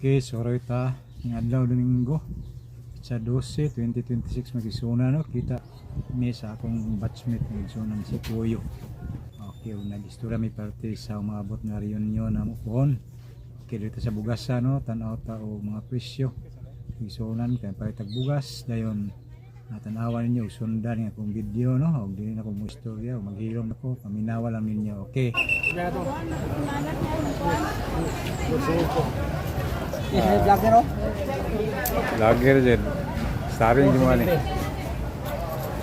Okay, so ta ng adlaw Domingo sa 12, 2026 magisuna, no? Kita mi sa akong batchmate magisuna si Puyo. Okay, ug nag-istorya mi parte sa umaabot nga reunion na mo pohon. Okay, dito sa bugasa, no? Tan-aw ta og mga presyo. Gisunan kay palit tag bugas dayon natanawan ninyo ug sundan nga akong video, no? Og dili na ko mo istorya, ug maghilom ako, paminawa lang ninyo. Okay. Vlogger oh. Lager dyan. Starring di mo ni.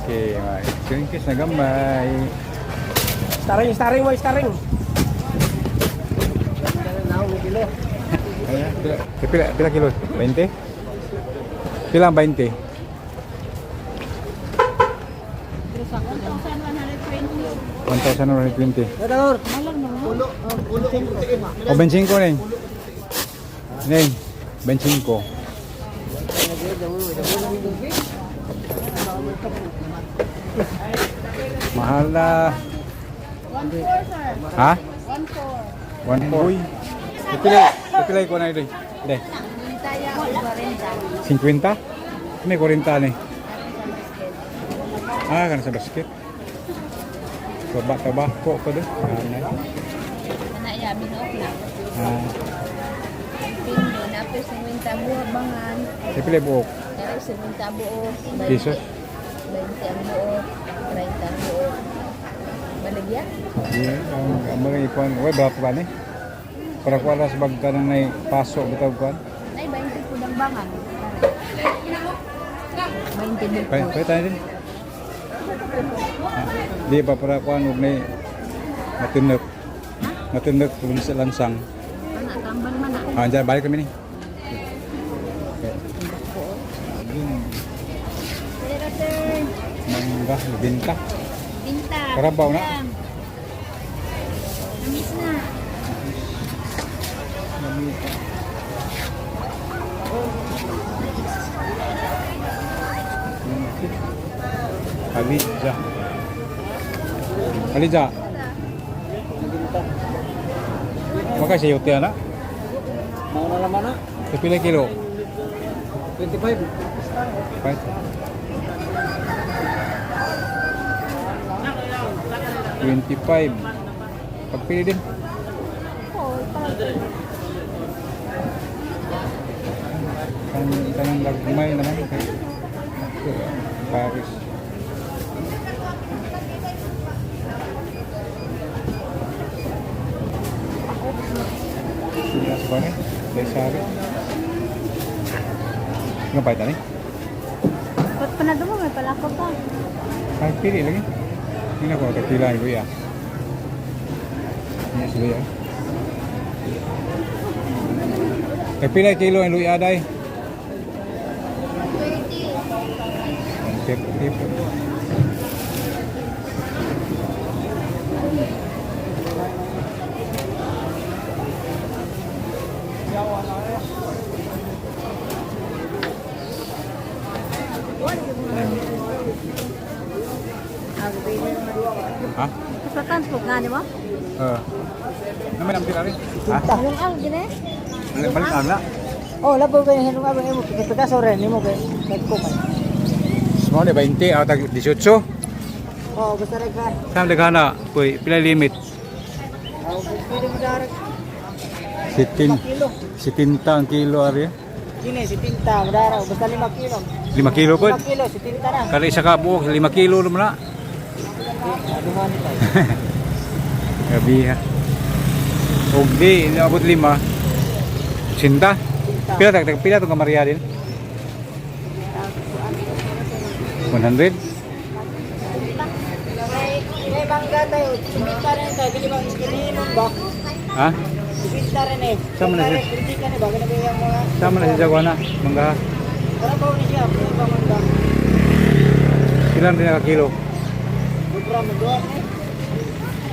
Okay, mga experience na gamay. Starring, starring mo, starring. Kilo. Ayan, pila, pila, pila kilo? 20? Pila ang 20? 1,120. Dador. O, 25 neng. Neng, 25. Mahal na. 1-4, sir. Ha? 1-4. 1.4. Uy. Pila, pila ko na ito. Hindi. 50? May 40 ni. Ah, kana sa basket. Taba, taba. Ko pa doon. Ah, na. Ana ya, binuok na. Ah, Pinyo, napir 50 buha bangan. pila buok. Pero 50 buok. Pesos? 20 ang buok. 30 ang buok. Baligya? Yeah, ang mga ikuan. Uy, ba pa ni? Para kuha sa bag ka nang may paso bitaw kuan. Ay, 20 po ng bangan. 20 Pwede, buok. pwede tayo din. Ah, di ba para kuan og nay matinok. Matinok kung sa lansang. Ana, tambal man na. Ah, dyan, balik kami ni. Okay. Pero sir, Mangga, binta. binta. Karabaw na. Namis na. Alija. Alija. Maka siya yote ana. Mau na laman na. Pila kilo? 25. Right. 25. Pagpili din. Kan kanang lagmay naman kay Paris. Sino sa kanya? Dahil sa Nga pa ni? Ba't pa na mo? May palako pa. Ay, pili lagi. Hindi na ko kapila ni Kuya. Ini si Luya. Kapila kilo ang Luya day. 30. 150 po. Ha? Sa transport nga, di ba? Eh. Naman ang pila rin. Ha? Yung ang gini? Balik balik ang na. Oh, labo kay hinung abang imo Picasso rin nimo kay nagko man. Small eh, 20 ah, tag 18. Oh, basta ra ka. Saan daghana? Kuy, pila limit? Oh, pwede mo darak Sitin. kilo. 70 ang kilo ari. Kini si tinta mo darak basta 5 kilo. 5 kilo po. 5 kilo si tinta na. Kada isa ka buok 5 kilo naman na. Duman ni tayo. Gabi ha. Og di inaabot lima. Sinta. Tinta. Pila tag pila tong kamaria din? 100. May mangga tayo. Sinta rin tayo. Dili ba kininon ba? Ha? Sinta rin eh. Sama na siya. Hindi ka ni ba kana ba yung mga Sama na si Jaguana, mangga. Karabaw ni siya, pero ba mangga? Pila rin ka kilo? Ubra mo doon eh.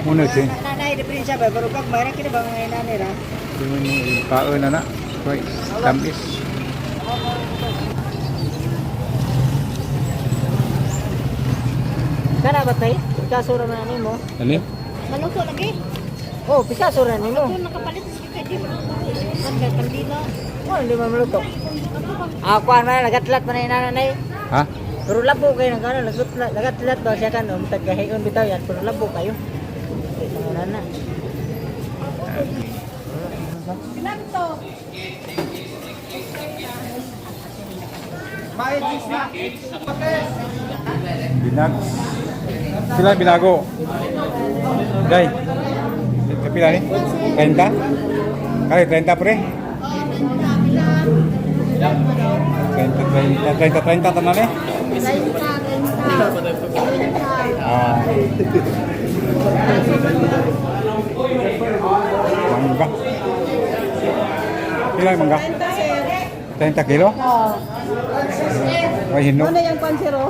Muna si. Nanay diferensya ba pero kag mayroon kini ba mga inani ra? Kaon na na. Koy, tamis. Kana ba tay? Picasso ra man nimo. Ano? Maluto lagi. Oh, Picasso ra nimo. Ito nakapalit sa kay Wala, di man maluto. Ah, kuan man nagatlat man na nanay. Ha? Pero labo kayo nang kanon, nagatlat, nagatlat ba siya kanon, tagahion bitaw yan, pero labo kayo. Wala na. Binag. Sila binago. Day. Kapila ni? 30? Kali 30 pre? 30, 30, 30, 30 tanan eh? Ah. Mangga. Pila yung mangga? 30 kilo? Oo. Ay, hinog. Ano yung pansero?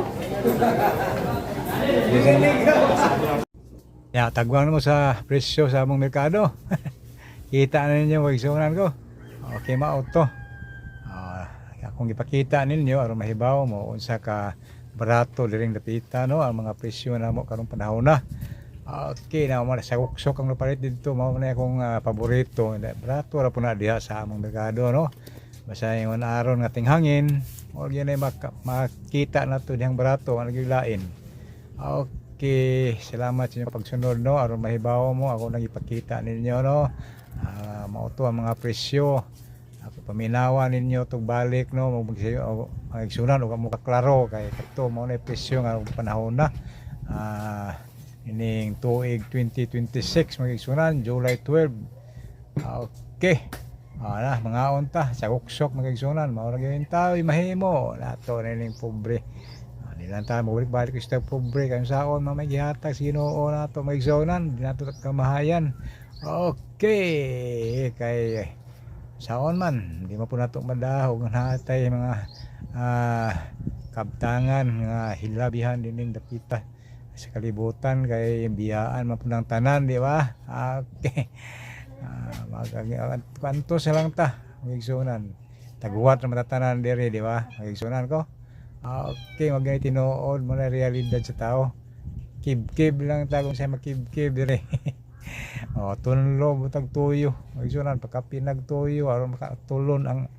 Ya, tagwang mo sa presyo sa among merkado. Kita na ninyo magsunan ko. Okay, mao to. Ah, akong gipakita ninyo aron mahibaw mo unsa ka barato diring dapita, no, ang mga presyo namo karong panahon na. Okay na mo sa uksok ang napalit didto, mao na akong paborito. Barato ra po na diha sa among merkado, no. Basta ingon aron nga tinghangin, o gyud ay makita na to dihang barato ang lain. Okay, salamat sa inyong pagsunod, no, aron mahibaw mo ako nang ipakita ninyo, no. Ah, mao to ang mga presyo. Ako paminawa ninyo tug balik, no, magsunan ug mo kaklaro kay kato mao na presyo nga panahon na. Ah, ining tuig 2026, magigsunan, July 12. Okay. Ah, na, mga unta, sa uksok, magigsunan, mao ra gyud tao mahimo. Nato na ning pobre. Ah, di lang tayo mabalik-balik sa pobre kay saon mamay gihatag sa Ginoo nato, magigsunan, di nato kamahayan. Okay, kay saon man, di man po nato madahog ang natay mga kabtangan nga hilabihan dining dapita sa kalibutan kay biyaan man po ng tanan, di ba? Okay. Kanto sa lang ta, magigsunan. Taguwat na matatanan diri, di ba? Magigsunan ko. Ah, okay, wag na tinuod mo na realidad sa tao. Kib-kib lang ta kung siya makib-kib dire. Oh, tunlo butag tuyo. Magigsunan pagka pinagtuyo aron makatulon ang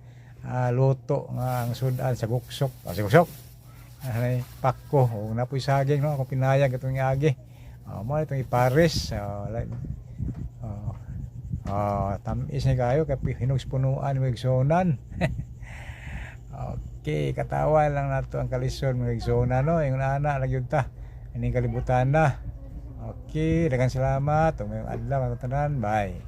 luto nga ang sudan sa guksok. Ah, sa guksok. Ay, pakko og napoy saging, no, akong pinayag itong agi. Oh, mo itong ipares. Oh, like, oh, oh, tamis ni kayo kay hinog sa punuan mo igsunan. Okay, katawa lang nato ang kalisod mga igsunan, no. Ingon ana lang gyud ta. Ining kalibutan na. Okay, daghang salamat. Ug maayong adlaw mga tanan. Bye.